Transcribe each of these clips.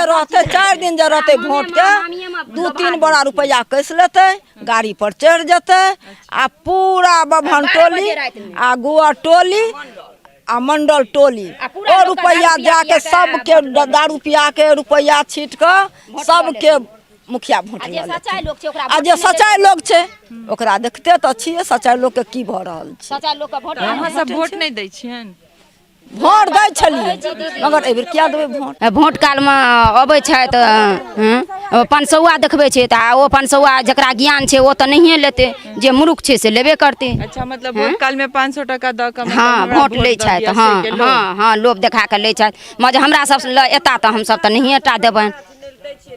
जे रहतै, 4 दिन जे रहतै भोटके, 2-3 बोरा रुपैआ कसि लेतै, गाड़ी पर चढ़ि जेतै आ पूरा बभन टोली आ गुअर टोली आ मंडल टोली ओ रुपैआ जाके सबके दारू पिया के रुपैआ छीट कऽ सबके मुखिया भोट लऽ लेतै। आ जे सच्चाइ लोक छै ओकरा देखते तऽ छियै सच्चाइ लोकके की भऽ रहल छै। अहाँ सब भोट नहि दै छियनि? भोट दै छलियै, मगर एहिबेर किया देबै भोट? भोट कालमे अबै छथि, 500 देखबै छै तऽ ओ 500 जकरा ज्ञान छै ओ तऽ नहिए लेतै, जे मूर्ख छै से लेबे करतै। अच्छा, मतलब भोट कालमे 500 टका दऽ कऽ? हँ, भोट लै छथि। हँ हँ हँ, लोभ देखा कऽ लै छथि, मगर हमरा सब लग एता तऽ हमसब तऽ नहिए टा देबनि।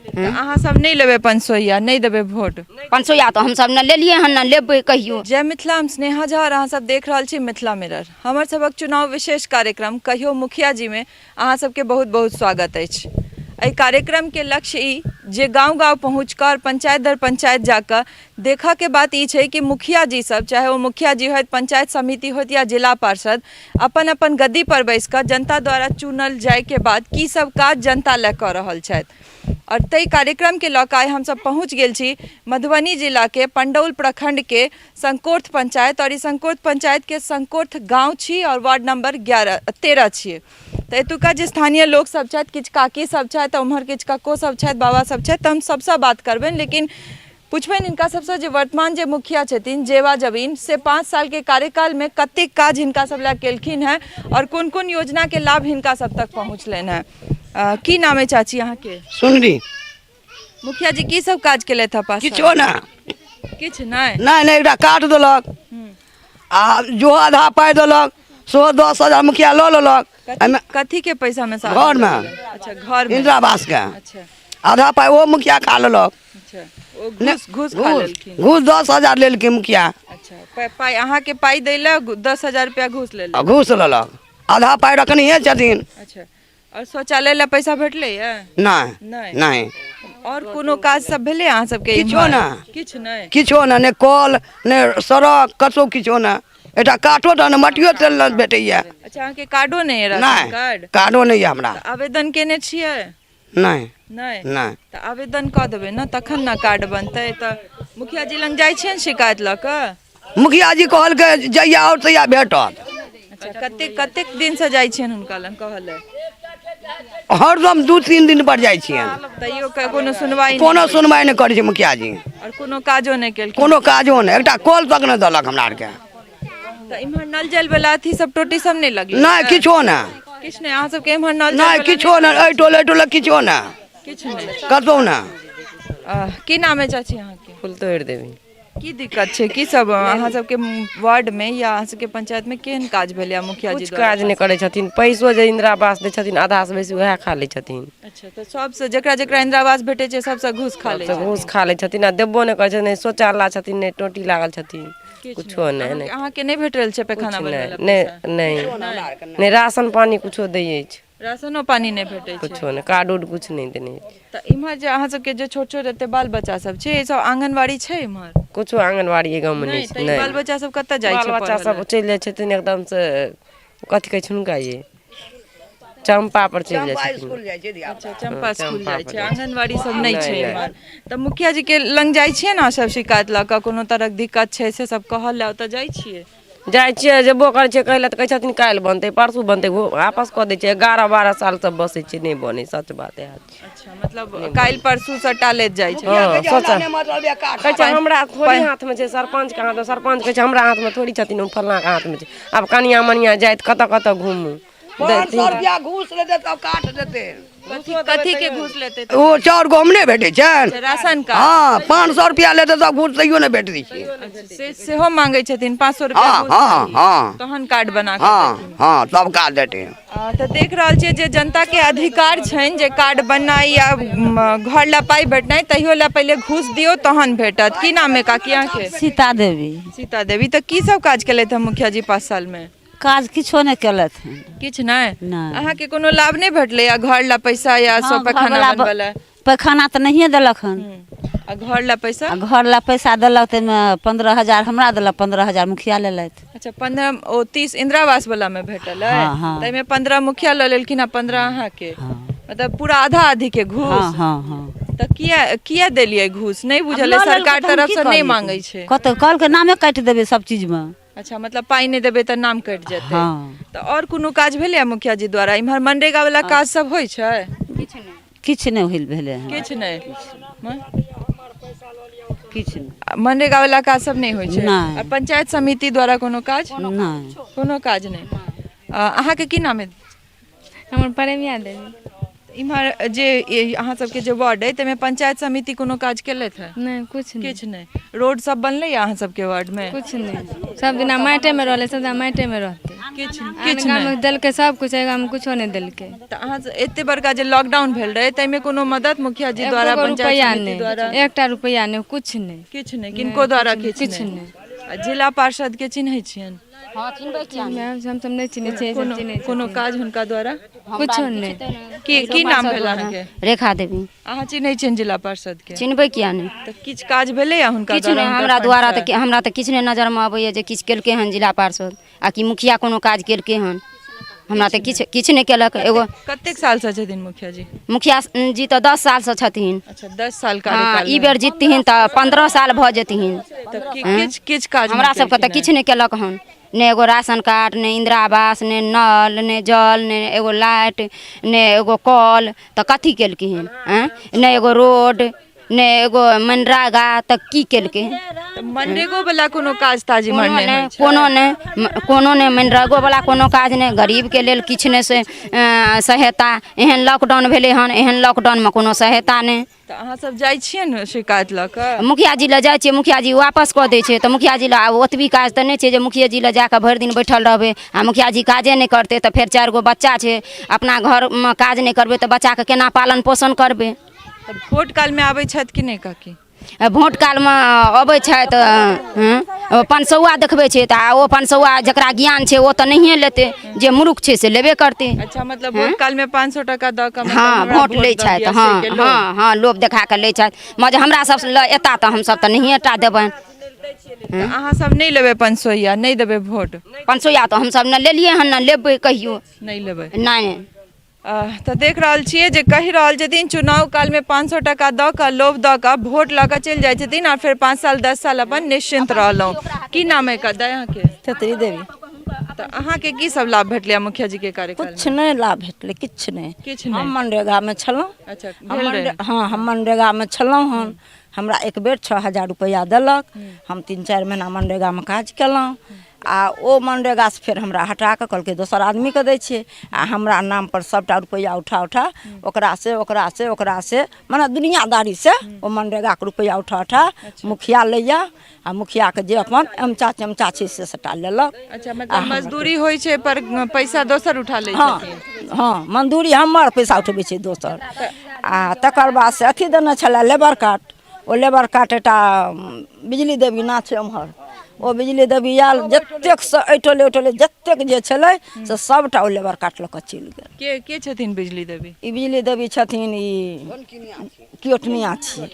तऽ अहाँ सब नहि लेबै 500, नहि देबै भोट? 500 तऽ हमसब ने लेलियै हन, ने लेबै कहियो। जय मिथिला, हम स्नेहा झा और अहाँ सब देख रहल छी मिथिला मिरर। हमर सबक चुनाव विशेष कार्यक्रम कहियो मुखिया जी में अहाँ सबके बहुत बहुत स्वागत अछि। एहि कार्यक्रम के लक्ष्य ई जे गांव गांव पहुँच कऽ और पंचायत दर पंचायत जाकऽ देखऽ के बात ई छै कि मुखिया जी सब, चाहे ओ मुखिया जी होथि, पंचायत समिति होथि या जिला पार्षद, अपन अपन गद्दी पर बैस कऽ जनता द्वारा चुनल जाय के बाद की सब काज जनता लए कऽ रहल छथि। और ताहि कार्यक्रम के लऽ कऽ आइ हमसब पहुँच गेल छी मधुबनी जिला के पंडौल प्रखंड के संकोर्थ पंचायत, और ई संकोर्थ पंचायत के संकोर्थ गांव छी और वार्ड नंबर 11 13 छियै। तऽ एतुका जे स्थानीय लोक सब छथि, किछु काकी सब छथि, उम्हर किछु कक्को सब छथि, बाबा सब छथि, तऽ हम सबसँ बात करबनि, लेकिन पुछबनि हिनका सबसँ जे वर्तमान जे मुखिया छथिन जेवा जबीन, से 5 सालके कार्यकालमे कतेक काज हिनका सब लए केलखिन हेँ और कोन कोन योजनाके लाभ हिनका सब तक पहुँचलनि हेँ। की नाम अइ चाची अहाँके? सुनरी। मुखिया जी की सब काज केलथि हँ 5 साल? किछो नहि। किछु नहि? नहि नहि, एकटा कार्ड देलक आ जो आधा पाइ देलक सेहो 10,000 मुखिया लऽ लेलक। एहिमे कथी के पैसा में? घर में। अच्छा, घर में इंदिरा आवास के। अच्छा। आधा पाइ ओ मुखिया खा लेलक। अच्छा, ओ घूस, घूस खा लेलखिन? घूस 10,000 लेलखिन मुखिया। अच्छा, पाइ अहाँके पाइ दै लए 10,000 रुपया घूस लेलक? घूस लेलक, आधा पाइ रखनहिए छथिन। अच्छा, और शौचालय लए पैसा भेटलै ये? नहि। नहि? नहि। और कोनो काज सब भेलै अहाँ सबके किछो इम्हर? नहि। किछु नहि? किछो नहि, नहि कल, नहि सड़क, कतौ किछो नहि। एकटा काठो टा नहि, मटियो तेल नहि भेटैया। अच्छा, अहाँके कार्डो नहि यऽ? राशन नहि कार्ड? कार्डो नहि यऽ हमरा। तऽ आवेदन केने छियै? नहि। नहि? नहि। तऽ आवेदन कऽ देबै ने, तखन ने कार्ड बनतै। तऽ मुखिया जी लग जाइ छियै ने शिकायत लऽ कऽ? मुखिया जी कहलकै जहिया आओत तहिया भेटत। अच्छा, कतेक कतेक दिनसँ जाइ छियनि हुनका लग कहऽ लए? हरदम 2-3 दिन पर जाइ छियनि। तैयो कोनो सुनवाई नहि? कोनो सुनवाई नहि करै छै मुखिया जी। आओर कोनो काजो नहि केलखिन? कोनो काजो नहि, एकटा कल तक नहि देलक हमरा आरके। तऽ इम्हर नल जल वाला अथी सब टोटी सब नहि लगलै? नहि, किछो नहि। किछु नहि? अहाँ सबके इम्हर नल जल नहि, किछो नहि, एहि टोल एहि टोल किछो नहि। किछु नहि कतहु नहि। की नाम है चाची अहाँके? फूल तोड़ि देबी। की दिक्कत छै? की सब अहाँ सबके वार्ड में या अहाँ सबके पंचायत में केहन काज भेलै मुखिया जी? किछु काज नहि करै छथिन। पैसो जे इंदिरा आवास दै छथिन, आधा से बेसी वएह खा लै छथिन। अच्छा, तऽ सबसँ जकरा जकरा इंदिरा आवास भेटै छै सबसँ घूस खा लै? घूस खा लै छथिन आ देबो नहि करै छथिन। नहि शौचालय छथिन, नहि टोटी लागल छथिन, कुछो नहि। अहाँके नहि भेटल छै पैखाना? नहि नहि नहि, राशन पानी कुछो दै अछि? राशनो पानी नहि भेटै छै? कुछो नहि, कार्ड उड कुछ नहि देने अछि। तऽ इम्हर जे अहाँ सबके जे छोट छोट एते बाल बच्चा सब छै, ई सब आंगनबाड़ी छै इम्हर? कुछो आंगनबाड़ी एहि गाँवमे नहि छै। नहि, बाल बच्चा सब कतऽ जाइ छै? बाल बच्चा सब चलि जाइ छथिन एकदम से, कथी कहै छै हुनका, ये चम्पा पर चलि जाइ छथिन। अच्छा, चम्पा स्कूल जाइ छै। आंगनबाड़ी सब नहि छै इम्हर। तऽ मुखिया जी के लग जाइ छियै ने सब शिकायत लऽ कऽ? कोनो तरहक दिक्कत छै से सब कहल लए ओतऽ जाइ छियै? जाइ छियै, जेबो करै छियै कहै लए तऽ कहै छथिन काल्हि बनतै, परसू बनतै, आपस कऽ दै छै। 11-12 सालसँ बसै छियै, नहि बनै, सच बात इएह छै। अच्छा, मतलब काल्हि परसू सँ टालैत जाइ छै? हँ, सच कहै छै। हमरा थोड़ी हाथमे छै, सरपञ्चके हाथमे। सरपञ्च कहै छै हमरा हाथमे थोड़ी छथिन, ओ फल्लाँके हाथमे छै। आब कनिआँ मनिआँ जाइत कतऽ कतऽ घुमू। 500 रुपया घूस लेतै तब काट देतै। कथी के घूस लेतै? ओ चाउर गहूम नहि भेटै छै? Ration card. हँ, 500 रुपया लेतै तब घूस, तैयो नहि भेटै छै। से सेहो मांगै छथिन 500 रुपया? हँ हँ हँ, तहन कार्ड बना कऽ? हँ हँ, तब कार्ड देतै। तऽ देख रहल छियै जे जनता के अधिकार छनि जे कार्ड बननाइ या घर लए पाइ भेटनाइ, तहियो लए पहिले घूस दियौ तहन भेटत। की नाम है काकी अहाँके? सीता देवी। सीता देवी, तऽ की सब काज केलथि हँ मुखिया जी 5 साल में? काज किछो नहि केलथि हन। किछु नहि? नहि। अहाँके कोनो लाभ नहि भेटलै या घर ला पैसा या सब पैखाना घरवला बनबै लए? पैखाना तऽ नहिए देलक हन। आ घर ला पैसा? आ घर ला पैसा देलक ताहिमे 15,000 हमरा देलक, 15,000 मुखिया लेलथि। अच्छा, 15 ओ 30 इंदिरा आवास वाला में भेटल है? हँ, हँ। ताहिमे 15 मुखिया लऽ लेलखिन आ 15 अहाँके? हँ। मतलब पूरा आधा आधी के घूस? हँ हँ हँ। तऽ किया किया देलियै घूस? नहि बुझल लऽ अइ, लेलकै सरकार तऽ हम तरफ की से नहि करियै? मांगै छै। कतऽ कहलकै नामे काटि देबै सब चीजमे। अच्छा, मतलब पाइ नहि देबै तऽ नाम कटि जेतै। हँ। तऽ आओर कोनो काज भेलैए मुखिया जी द्वारा? इम्हर मनरेगा वाला काज सब होइ छै? किछु नहि होइल भेलै हन। किछु नहि? किछु नहि। मनरेगा वाला काज सब नहि होइ छै? नहि। आ पंचायत समिति द्वारा कोनो काज? नहि। कोनो काज नहि। अहाँके की नाम अइ? हमर प्रेमिया देवी। इम्हर जे अहाँ सबके जे वार्ड अइ ताहिमे पंचायत समिति कोनो काज केलथि है? नहि, कुछ नहि। किछु नहि? रोड सब बनलै अहाँ सबके वार्ड मे? कुछ नहि, सब दिना माटिे मे रहलै, सब दिना माटिे मे रहतै। किछु आन किछु गाममे नहि देलकै सब कुछ, एहि गाममे कुछो नहि देलकै। तऽ अहाँ एते बड़का जे लॉकडाउन भेल रहै ताहिमे कोनो मदद मुखिया जी द्वारा, एको पंचायत रुपैआ समिति नहि द्वारा? एकटा रुपैआ नहि, कुछ नहि। किछु नहि, किनको द्वारा किछु किछु नहि? आ जिला पार्षद के चिन्है छियनि? हँ, चिन्हबै किया नहि? मैम, हमसब नहि चिन्है छियै, कोनो सब चिन्है कोनो काज हुनका द्वारा? कुछो नहि। की नाम भेल अहाँके? रेखा देवी। अहाँ चिन्है छियनि जिला पार्षद के? चिन्हबै किया नहि? तऽ किछु काज भेलैया हुनका किछु द्वारा? नहि हुनकर हमरा द्वारा फंडसँ? तऽ हमरा तऽ किछु नहि नजरमे अबैए जे किछु केलकै हन जिला पार्षद आ कि मुखिया कोनो काज केलकै हन। हमरा तऽ किछु किछु नहि केलक एगो। कतेक सालसँ छथिन मुखिया जी? मुखिया जी तऽ 10 सालसँ छथिन। अच्छा, 10 साल हँ, कार्यकाल। ई बेर जीतथिन तऽ 15 साल भऽ जेथिन। तऽ किछु किछु काज हमरा सबके तऽ किछु नहि केलक हन, ने एगो राशन कार्ड, ने इन्दिरा आवास, ने नल, ने जल, ने एगो लाइट, ने एगो कल। तऽ कथी केलखिन? आँय, ने एगो रोड, ने एगो मनरेगा, तऽ की केलकै? तऽ मनरेगो वाला कोनो काज ताज इम्हर कोनो नहि नहि होइ छै? कोनो नहि, कोनो नहि, मनरेगो वाला कोनो काज नहि। गरीबके लेल किछु नहि से सहायता। एहन लॉकडाउन भेलै हन, एहन लॉकडाउनमे कोनो सहायता नहि। तऽ अहाँ सब जाइ छियै ने शिकायत लऽ कऽ? मुखिया जी लग जाइ छियै, मुखिया जी वापस कऽ दै छै। तऽ मुखिया जी लग आब ओतबी काज तऽ नहि छै जे मुखिये जी लग जाकऽ भरि दिन बैठल रहबै आ मुखिया जी काजे नहि करतै तऽ फेर 4 गो बच्चा छै, अपना घरमे काज नहि करबै तऽ बच्चाके केना पालन पोषण करबै? तऽ भोट कालमे आबै छथि कि नहि काकी? भोट कालमे अबै छथि, 500 देखबै छै, तऽ ओ 500 जकरा ज्ञान छै ओ तऽ नहिए लेतै, जे मूर्ख छै से लेबे करतै। अच्छा, मतलब भोट कालमे 500 टका दऽ कऽ मतलब हँ, हमरा भोट लै दऽ छथि। दिअ, हँ से के लोभ। हँ हँ, लोभ देखा कऽ लै छथि। मगर हमरा सब लग एता तऽ हमसब तऽ नहिए टा देबनि। तऽ अहाँ सब नहि लेबै 500, नहि देबै भोट? 500 तऽ हमसब ने लेलियै हन, ने लेबै कहियो। नहि लेबै? नहि। तऽ देख रहल छियै जे कहि रहल छथिन चुनाव कालमे 500 टका दऽ कऽ, लोभ दऽ कऽ भोट लऽ कऽ चलि जाइ छथिन आ फेर 5 साल 10 साल अपन निश्चिन्त रहलहुँ। की नाम अइ दाइ अहाँके? छत्री देवी। तऽ अहाँके की सब लाभ भेटलै मुखिया जी के कार्यकाल? किछु नहि लाभ भेटलै, किछु नहि। किछु नहि? हम मनरेगामे छलहुँ। अच्छा, हम भेल रहै? हँ, हम मनरेगामे छलहुँ हन। हमरा एक बेर 6000 रुपैआ देलक। हम 3-4 महीना मनरेगामे काज केलहुँ आ ओ मनरेगासँ फेर हमरा हटा कऽ कहलकै दोसर आदमीके दै छियै आ हमरा नामपर सभटा रुपैआ उठा उठा ओकरा से ओकरा से ओकरा से मने दुनियादारीसँ ओ मनरेगाके रुपैआ उठा उठा मुखिया लैया आ मुखियाके जे अपन एमचा चमचा छै से सभटा लेलक। अच्छा, मतलब मजदूरी होइ छै पर पैसा दोसर उठा लै हँ छथिन? हँ, मजदूरी हमर, पैसा उठबै छै दोसर। आ तकर बाद से अथी देने छलै लेबर कार्ड। ओ लेबर कार्ड एकटा बिजली देवी ना छै ओम्हर, ओ बिजली देवी आयल, जतेक से एहि टोले ओहि टोले जतेक जे छलै से सभटा ओ लेबर कार्ड लऽ कऽ चलि गेल। के के छथिन बिजली देवी? ई बिजली देवी छथिन, ई केओटनिया छियै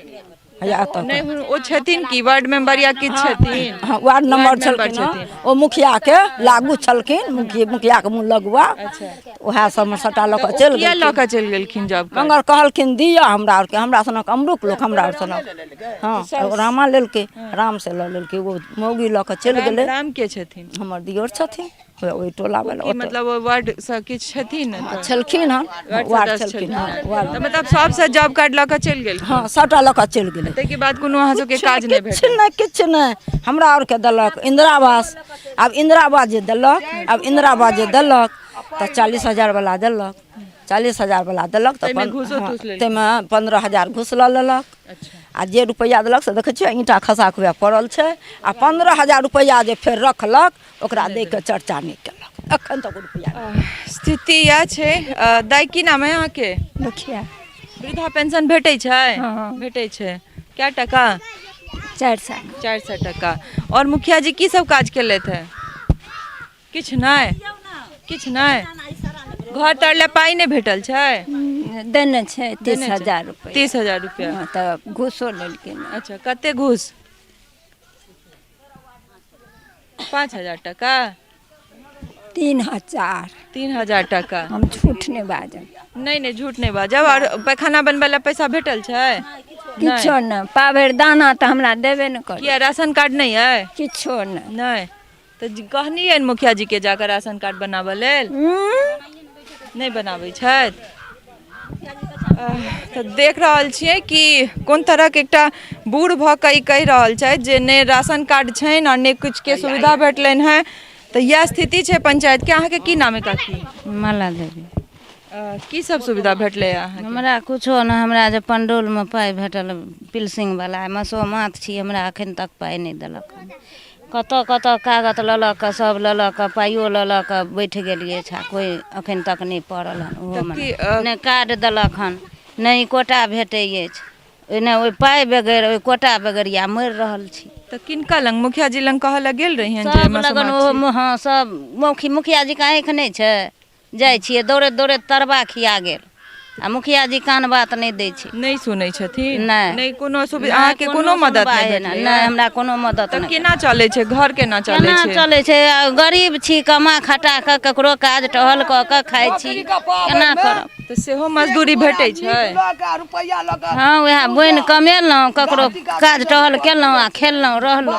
हैया एतऽ। नहि, ओ छथिन की वार्ड मेंबर या किछु छथिन? हँ, वार्ड नंबर मेंबर छलखिन हँ। छथिन। ओ मुखियाके लागू छलखिन, मुखियाके मुँह लगुआ। उएह सबमे सबटा लऽ कऽ चलि किया गेलखिन। लऽ कऽ चलि गेलखिन जॉब कार्ड? मगर कहलखिन दिअ हमरा आरके, हमरा सनक अमरुक लोक, हमरा आर सनक। हँ, रामा लेलकै, राम से लऽ लेलकै, ओ मौगी लऽ कऽ चलि गेलै। राम के छथिन? हमर दियोर छथिन, ओहि टोला वाला। की मतलब ओ वार्ड सँ किछु छथिन एतऽ? छलखिन हन, वार्ड सदस्य छलखिन छलखिन हँ, वार्ड। तऽ मतलब सबसँ जॉब कार्ड लऽ कऽ चलि गेलखिन? हँ, सबटा लऽ कऽ चलि गेलै। ताहिके बाद कोनो अहाँ सबके काज नहि किछु भेटल? नहि, किछु नहि। हमरा आरके देलक इन्दिरा आवास। आब इन्दिरा आवास जे देलक, आब इन्दिरा आवास जे देलक तऽ 40,000 वाला देलक, 40,000 वाला देलक तऽ ताहिमे घूसो तूस लेलखिन? ताहिमे 15,000 घूस लऽ लेलक। अच्छा। आ जे रुपैआ देलक से देखै छियै ईंटा खसा कऽ उएह पड़ल छै। आ 15,000 रुपैआ जे फेर रखलक ओकरा दैके चर्चा नहि केलक, एखन तक रुपैआ नहि। स्थिति इएह छै। दाइ, की नाम है अहाँके? मुखिया। वृद्धा पेंशन भेटै छै? हँ। भेटै छै। कए टका? 400। 400 टका। और मुखिया जी की सब काज केलथि है? किछु नहि? किछु नहि? घर तर लए पाइ नहि भेटल छै? देने छै देने 30 छै। हजार रुपैआ। 30,000 रुपया। हँ, तऽ घूसो लेलखिन। अच्छा, कते घूस? 5000 टका। 3000। 3000 टाका। हम झूठ नहि बाजब। नहि नहि, झूठ नहि बाजब। आओर पैखाना बनबै लए पैसा भेटल छै? किछो नहि, पाभरि दाना तऽ हमरा देबे नहि करै। किया, राशन कार्ड नहि अइ? किछो नहि। नहि तऽ कहलियनि मुखिया जी के जाकऽ राशन कार्ड बनाबऽ लेल? नहि बनाबै छथि। तऽ देख रहल छियै कि कोन तरहके एकटा बूढ़ भऽ कऽ ई कहि रहल छथि जे नहि राशन कार्ड छनि आओर नहि किछुके सुविधा भेटलनि हेँ। तऽ इएह स्थिति छै पंचायतके। अहाँके की नाम अइ काकी? माला देवी। की सब सुविधा भेटलै अहाँके? हमरा कुछो नहि। हमरा जे पंडौलमे पाइ भेटल पिलसिंगवला, मसोमात छी, हमरा एखन तक पाइ नहि देलक हन। कतऽ कतऽ कागत लऽ लऽ कऽ, सब लऽ लऽ कऽ, पाइयो लऽ लऽ कऽ बैठ गेलियै छा, कोइ एखन तक नहि पड़ल हन ओहोमे। की, नहि कार्ड देलक हन, नहि कोटा भेटै अछि। ओहिने ओहि पाइ बगैर, ओहि कोटा बगैर या मरि रहल छी। तऽ किनका लग, मुखिया जी लग कहऽ लए गेल रहियनि जे सब लगन मसोमात ओहो छी? हँ, सब मुखिया जीके आँखि नहि छै? जाइ छियै दौड़ैत दौड़ैत तरबा खिया गेल आ मुखिया जी कान बात नहि दै छै। नहि सुनै छथिन? नहि। नहि कोनो सुविधा अहाँके, कोनो मदद नहि सुनवाइ भेटलैए? नहि, हमरा कोनो मदद तऽ नहि। केना चलै छै घर, केना चलै केना छै? चलै छै? आ गरीब छी, कमा खटा कऽ ककरो काज टहल कऽ कऽ खाइ छी, केना करब? तऽ सेहो मजदूरी भेटै छै? रुपैआ लऽ कऽ हँ, उएह बोनि कमेलहुँ, ककरो काज टहल केलहुँ आ खेलहुँ रहलहुँ।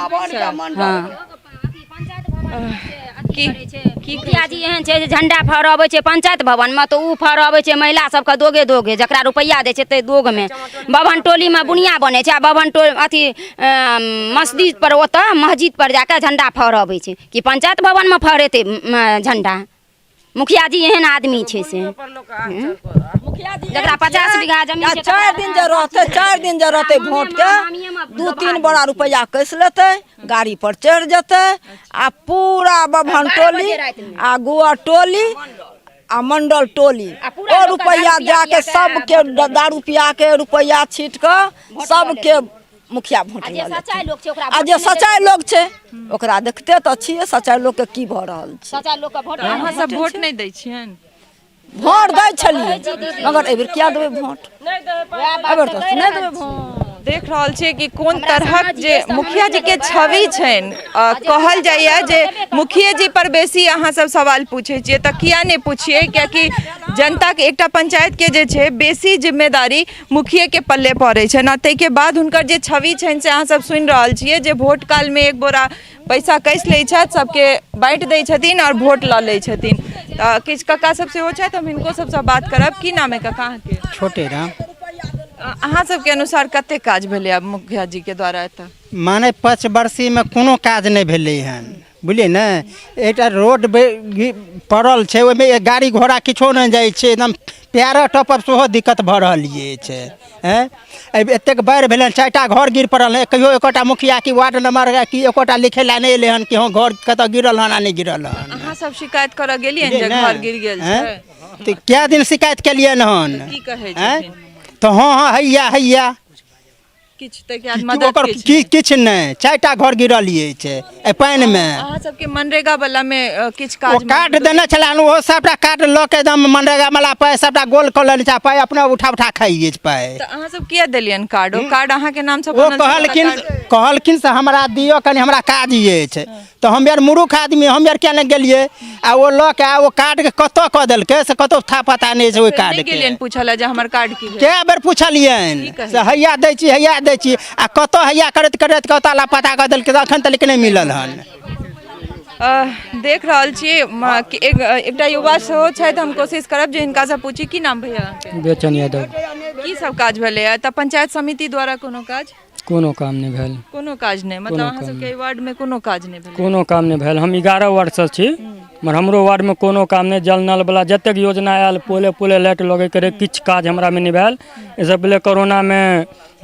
हँ। की की मुखिया जी एहन छै जे झंडा फहरबै छै पंचायत भवनमे तऽ ओ फहरबै छै महिला सबके दोगे दोगे, जकरा रुपैआ दै छै ताहि दोगमे। बभन टोलीमे बुनिया बनै छै आ बभन टोल अथी मस्जिद पर, ओतऽ मस्जिद पर जाकऽ झंडा फहरबै छै कि पंचायत भवनमे फहरेतै झंडा? मुखिया जी एहन आदमी छै से जकरा 50 बीघा जमीन छै। 4 दिन जे रहतै, 4 दिन जे रहतै भोटके, 2-3 बोरा रुपैआ कसि लेतै, गाड़ी पर चढ़ि जेतै आ पूरा बभन टोली आ गुअर टोली आ मंडल टोली ओ रुपैआ जाके सबके दारू पिया के रुपैआ छीट कऽ सबके मुखिया भोट आ जे लऽ लेतै। सच्चाइ लोक छै ओकरा आ जे सच्चाइ लोक छै ओकरा देखते तऽ छियै सच्चाइ लोकके की भऽ रहल छै। सच्चाइ लोकके भोट अहाँ सब वोट नहि दै छियनि? भोट दै छलियै, मगर एहिबेर किया देबै भोट? एहिबेर तऽ नहि देबै भोट। देख रहल छियै कि कोन तरहक जे मुखिया जी के छवि छनि। कहल जाइए जे मुखिये जी पर बेसी अहाँ सब सवाल पूछै छियै, तऽ किया नहि पूछियै? कियाकि जनताके एकटा पंचायतके जे छै बेसी जिम्मेदारी मुखियेके पल्ले पड़ै छनि आ ताहिके बाद हुनकर जे छवि छनि से अहाँ सब सुनि रहल छियै जे भोट कालमे एक बोरा पैसा कसि लै छथि, सबके बाँटि दै छथिन आओर भोट लऽ लै छथिन। तऽ किछु कक्का सब सेहो छथि, हम हिनको सबसँ बात करब। की नाम अइ कक्का अहाँके? छोटे राम। अहाँ सबके अनुसार कते काज भेलै आब मुखिया जी के द्वारा एतऽ? माने पचवर्षीमे कोनो काज नहि भेलै हन, बुझलियै ने? एकटा रोड पड़ल छै, ओहिमे एक गाड़ी घोड़ा किछो नहि जाइ छै, एकदम पएर टपब सेहो दिक्कत भऽ रहल अछि। आँय, एहि एतेक बाढ़ि भेलै हन, 4टा घर गिर पड़ल हन, कहियो एकोटा मुखिया कि वार्ड मेम्बर कि एकोटा लिखै लए नहि एलै हन कि हँ घर कतऽ गिरल हन आ नहि गिरल हन। अहाँ सब शिकायत करऽ गेलियनि जे बुझलियै ने? घर गिर गेल छै? आँय, तऽ कए दिन शिकायत केलियनि हन? की कहै आँय, छथिन? तऽ हँ हँ हैया हैया किछु ताहिके बाद मदद ओकर किछु की किछु नहि। 4टा घर गिरल अछि एहि पानिमे। अहाँ सबके मनरेगा वाला मे किछु ओ काज कार्ड देने छलै हन, ओहो सबटा कार्ड लऽ के एकदम मनरेगा वाला पाइ सबटा गोल कऽ लेने छै, पाइ अपने उठा उठा खाइ अछि पाइ। तऽ अहाँ सब किया देलियनि कार्ड? ओ कार्ड अहाँके नाम से ओ बनल छलै तऽ कहलखिन कार्ड- कहलखिन से हमरा दिअ कनि, हमरा काज अछि। तऽ हम यार मूर्ख आदमी, हम यार किया नहि गेलियै? आ ओ लऽ के आ ओ कार्डके कतऽ कऽ देलकै से कतौ था पता नहि छै ओहि फेर नहि कार्डके। गेलियनि पूछऽ लए जे हमर कार्ड की भेल? कए बेर पुछलियनि की कहै? से हैया दै छी, हैया दै छी, आ कतऽ हैया करैत करैत कतऽ लापता कऽ देलकै, तऽ एखन तक नहि मिलल हन। देख रहल छी कि एकटा युवा सेहो छथि, हम कोशिश करब जे हिनकासँ पूछी। की नाम भैया अहाँके? बेचन यादव। की सब काज भेलैए तऽ पंचायत समिति द्वारा? कोनो काज? कोनो काम नहि भेल। कोनो काज नहि? मतलब कोनो अहाँ काम सबके एहि वार्डमे कोनो काज नहि भेलै? कोनो काम नहि भेल। हम 11 वार्डसँ छी, मगर हमरो वार्डमे कोनो काम नहि। जल नल वाला जतेक योजना आयल, पोले पोले लाइट लगैके रहै, किछु काज हमरामे नहि भेल। एहिसँ पहिले कोरोनामे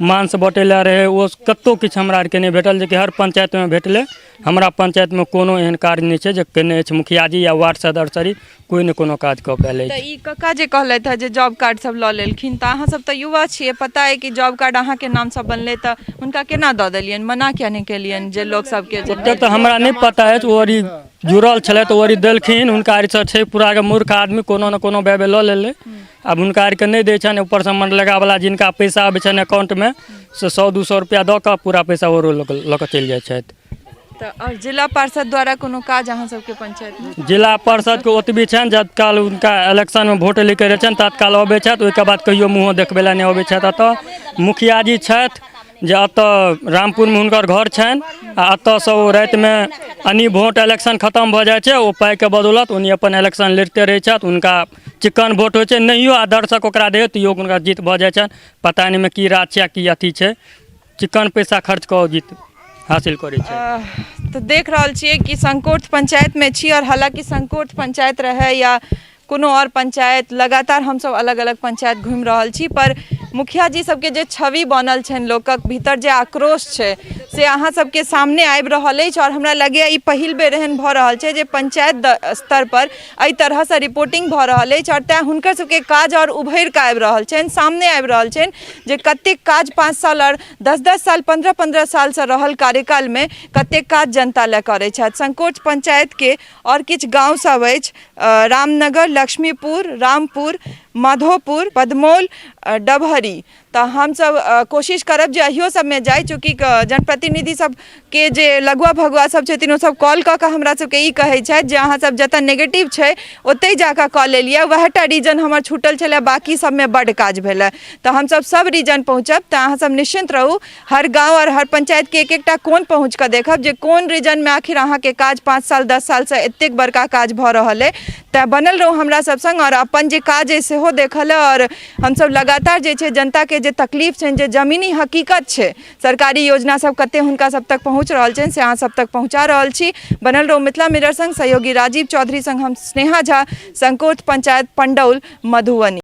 मांस बँटै लए रहै, ओ कतहु किछु हमरा आरके नहि भेटल, जेकि हर पंचायतमे भेटलै। हमरा पंचायतमे कोनो एहन कार्य नहि छै जे केने अछि मुखिया जी या वार्ड सदस्य, कोइ ने कोनो काज कऽ पायल अछि। तऽ ई कक्का जे कहलथि हँ जे जॉब कार्ड सब लऽ लेलखिन, तऽ अहाँ सब तऽ युवा छियै, पता अइ कि जॉब कार्ड अहाँके नामसँ बनलै, तऽ हुनका केना दऽ देलियनि? मना किया नहि केलियनि जे लोक सबके जे ओतेक तऽ हमरा नहि पता अछि। ओ अरी जुड़ल छलथि तऽ ओ अरी देलखिन। हुनका आरसँ छै पूरा के मूर्ख आदमी, कोनो ने कोनो बेबे लऽ लेलै। आब हुनका आरके नहि दै छनि। ऊपरसँ मनरेगावला जिनका पैसा अबै छनि अकाउंटमे, से 100-200 रुपैआ दऽ कऽ पूरा पैसा ओ लऽ कऽ चलि जाइ छथि। तऽ आओर जिला पार्षद द्वारा कोनो काज अहाँ सबके पंचायतमे? जिला परिषदके ओतबी छनि, जतकाल हुनका इलेक्शनमे वोट लैके रहै छनि तत्काल अबै छथि, ओहिके बाद कहियो मुँहो देखबै लए नहि अबै छथि। एतऽ मुखिया जी छथि जे एतऽ रामपुरमे हुनकर घर छनि आ एतऽसँ ओ रातिमे अनी वोट इलेक्शन खतम भऽ जाइ छै, ओ पाइके बदौलत ओनी अपन इलेक्शन लड़िते रहै छथि। हुनका चिक्कन वोट होइ छै, नहियो आदर्शक ओकरा दै तैयो हुनका जीत भऽ जाइ छनि। पता नहि की राज छै आ की अथी छै, चिक्कन पैसा खर्च कऽ जीत हासिल करै छै। तऽ देख रहल छियै कि संकोर्थ पंचायतमे छी आओर हालाँकि संकोर्थ पंचायत रहै या कोनो आओर पंचायत, लगातार हमसभ अलग अलग पंचायत घुमि रहल छी, पर मुखिया जी सबके जे छवि बनल छनि, लोकक भीतर जे आक्रोश छै से अहाँ सबके सामने आबि रहल अछि। आओर हमरा लगैए ई पहिल बेर एहन भऽ रहल छै जे पंचायत स्तर पर एहि तरहसँ रिपोर्टिंग भऽ रहल अछि आओर तैँ हुनकर सबके काज आओर उभरि कऽ आबि रहल छनि, सामने आबि रहल छनि जे कतेक काज 5 साल आओर 10-10 साल 15-15 सालसँ रहल कार्यकालमे कतेक काज जनता लए करै छथि। संकोच पंचायतके आओर किछु गाँव सब अछि, रामनगर, लक्ष्मीपुर, रामपुर, माधोपुर, पदमौल, डबहरी। तऽ हमसब कोशिश करब जे अहियो सबमे जाइ, चूँकि जनप्रतिनिधि सबके जे लगुआ भगुआ सब छथिन ओ सब कॉल कऽ कऽ हमरा सबके ई कहै छथि जे अहाँ सब जतऽ नेगेटिव छै ओतहि जाकऽ कऽ लेलियै, वएह टा रीजन हमर छूटल छलै, बाकी सबमे बड्ड काज भेलै। तऽ हमसब सब रीजन पहुँचब, तऽ अहाँ सब निश्चिन्त रहू, हर गाँव आओर हर पंचायतके एक एकटा कोन पहुँच कऽ देखब जे कोन रीजनमे आखिर अहाँके काज 5 साल 10 सालसँ एतेक बड़का काज भऽ रहल अइ। तैँ बनल रहू हमरा सब सङ्ग आओर अपन जे काज अइ सेहो देखऽ लए। आओर हमसब लगातार जे छै जनताके जे तकलीफ छनि, जे जमीनी हकीकत छै, सरकारी योजना सब कते हुनका सब तक पहुँच रहल छनि से अहाँ सब तक पहुँचा रहल छी। बनल रहू मिथिला मिरर सङ्ग। सहयोगी राजीव चौधरी सङ्ग हम स्नेहा झा, संकोच पंचायत, पंडौल, मधुबनी।